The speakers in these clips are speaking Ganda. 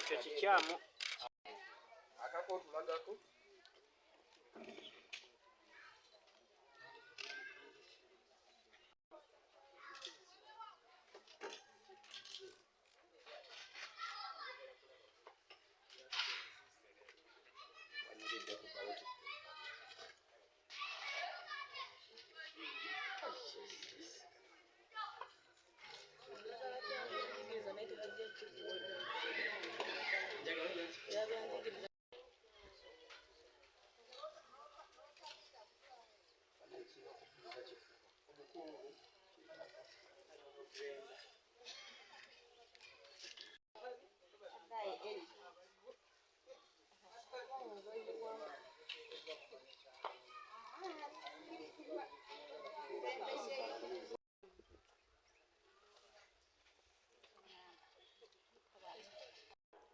Ekyo kikyamu. Akakotulagako.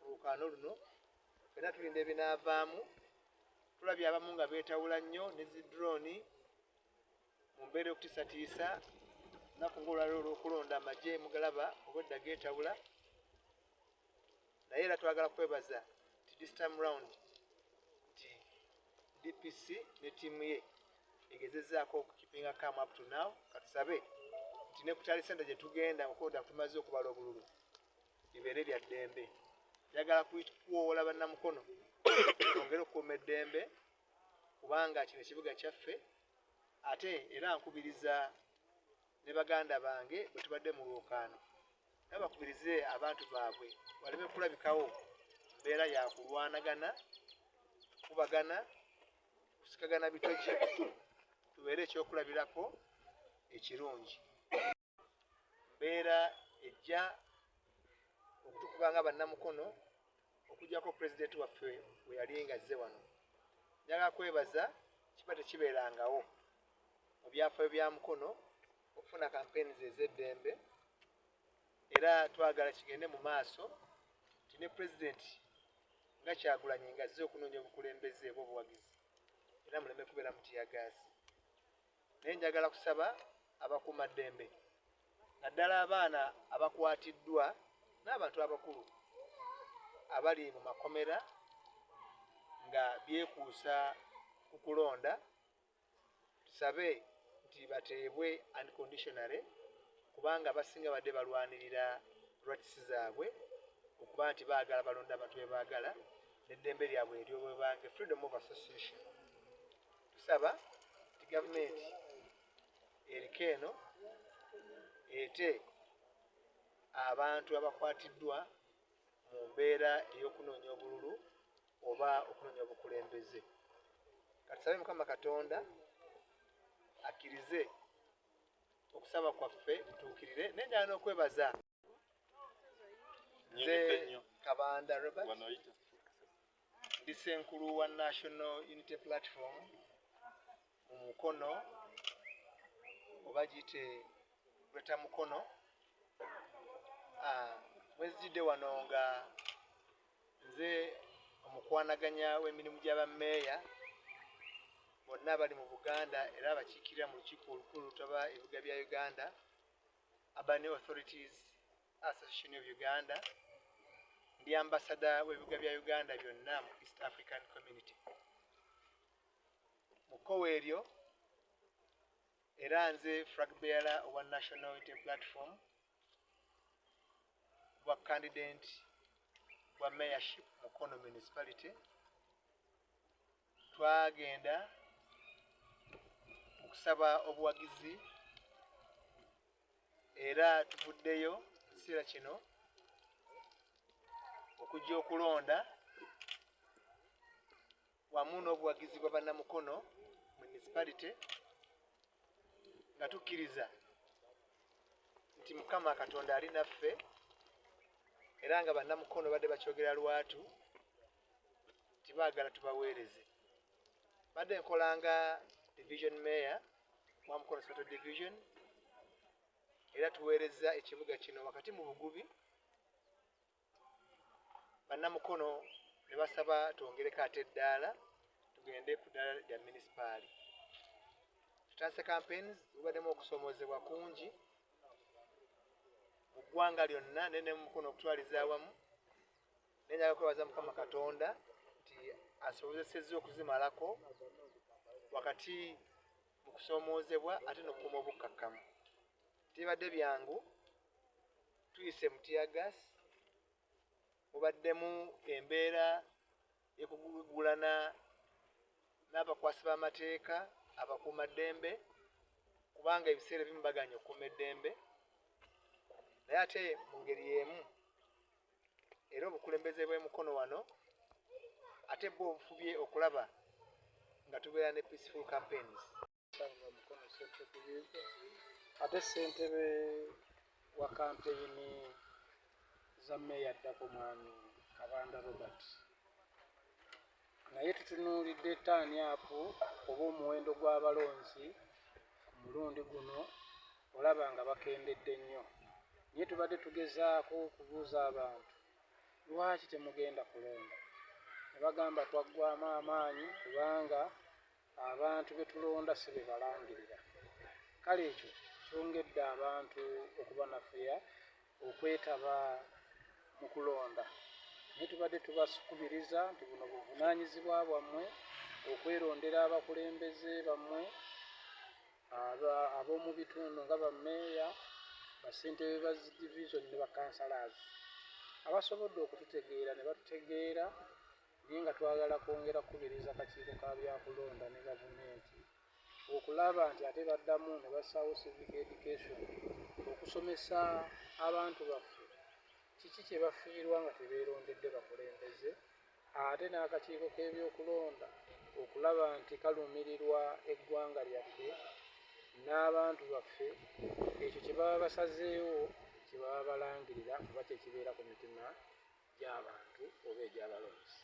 Olukaano luno fena tulinda ebinaavaamu. Tulabye abamu nga beetawula nnyo ne zi drone mu mbeera y'okutiisatiisa. Lunaku ng'olwaleero olw'okulonda amagye mugalaba obwedda geetawula, naye era twagala kwebaza nti this time round nti DPC ne ttiimu ye egezezzaako okukeepinga calm up to now. Katusabe nti ne ku tally center gye tugenda okulonda tumaze okubala obululu bibeere bya ddembe. Njagala kuwoola bannamukono twongere okukuuma eddembe kubanga kino ekibuga kyaffe, ate era nkubiriza ne baganda bange bwe tubadde mu lwokaano nabo bakubirize abantu baabwe baleme kulabikawo mbeera ya kulwanagana, kukubagana, kusikagana bitogi, tubeere ekyokulabirako ekirungi. Mbeera ejja okutukuba nga bannamukono okuggyako pulezidenti waffe we yali ng'azze wano. Njagala kwebaza kiba tekibeerangawo mu byafaayo bya Mukono okufuna campaigns ez'eddembe, era twagala kigende mu maaso nti ne pulezidenti nga Kyagulanyi ng'azze okunoonya obukulembeze oba obuwagizi era muleme kubeera mu teargas. Naye njagala kusaba abakuumaddembe naddala abaana abakwatiddwa n'abantu abakulu abali mu makomera nga byekuusa ku kulonda, tusabe nti bateebwe unconditionally kubanga abasinga badde balwanirira rights zaabwe okuba nti baagala balonda abantu be baagala n'eddembe lyabwe ery'obwebange, freedom of association. Tusaba nti gavumenti eriko eno ete abantu abakwatiddwa mu mbeera ey'okunoonya obululu oba okunoonya obukulembeze. Katusabe Mukama Katonda akkirize okusaba kwaffe kutuukirire. Naye njagala n'okwebaza nze Kabanda Robert, ndi ssenkulu wa National Unity Platform mu Mukono oba giyite Greater Mukono. Mwezijidde wano nga nze omukwanaganya w'emirimu gy'abammeeya bonna abali mu Buganda era abakiikirira mu lukiiko olukulu olutaba ebibuga bya Uganda, Urban Authorities Association of Uganda. Ndi ambasada w'ebibuga bya Uganda byonna mu East African Community. Mu kkowe eryo era nze flag bearer owa National Unity Platform bwa candidate bwa mayorship Mukono Municipality. Twagenda okusaba obuwagizi era tuvuddeyo mu kiseera kino okujja okulonda wamu n'obuwagizi bwa bannamukono municipality nga tukkiriza nti Mukama Katonda ali naffe, era nga bannamukono badde bakyogera lwatu nti baagala tubaweereze. Badde nkolanga division mayor wa Mukono Central Division, era tuweereza ekibuga kino wakati mu bugubi. Bannamukono ne basaba twongereko ate eddaala tugende ku ddaala lya munisipaali. Tutandise campaigns, bubaddemu okusoomoozebwa kungi mu ggwanga lyonna naye ne mu Mukono okutwaliza awamu, Naye njagala kwebaza Mukama Katonda nti asobozesezza okuzimalako wakati mu kusoomoozebwa ate n'okukuuma obukkakkamu. Tebibadde byangu, tuyise mu teargas, mubaddemu embeera y'okugulana n'abakwasi b'amateeka abakuumaddembe, kubanga ebiseera ebimu baganye okukuuma eddembe. Naye ate mu ngeri y'emu era obukulembeze bw'e Mukono wano ate bwo obufubye okulaba nga tubeera ne peaceful campaigns. Sangwa Mukono Central Division, ate ssentebe wa kampeyini za mmeeya addako, Mwami Kabanda Robert. Naye tutunuulidde turn-up oba omuwendo gw'abalonzi ku mulundi guno, olaba nga bakendedde nnyo. Naye tubadde tugezaako okubuuza abantu, lwaki temugenda kulonda? Ne bagamba, twaggwamu amaanyi kubanga abantu be tulonda si be balangirira. Kale ekyo kyongedde abantu okubanafuya okwetaba mu kulonda. Naye tubadde tubakubiriza nti buno buvunaanyizibwa bwammwe okwerondera abakulembeze bammwe ab'omu bitundu, nga bammeeya, bassentebe ba division ne bakansalazi. Abasobodde okututegeera ne batutegeera, naye nga twagala kwongera kukubiriza kakiiko ka byakulonda ne gavumenti okulaba nti ate baddamu ne bassaawo civic education, okusomesa abantu baffe kiki kye bafiirwa nga tebeerondedde bakulembeze, ate n'akakiiko k'ebyokulonda okulaba nti kalumirirwa eggwanga lyaffe n'abantu baffe, ekyo kye baba basazeewo kye baba balangirira kuba kyekibeera ku mitima gy'abantu oba egy'abalonzi.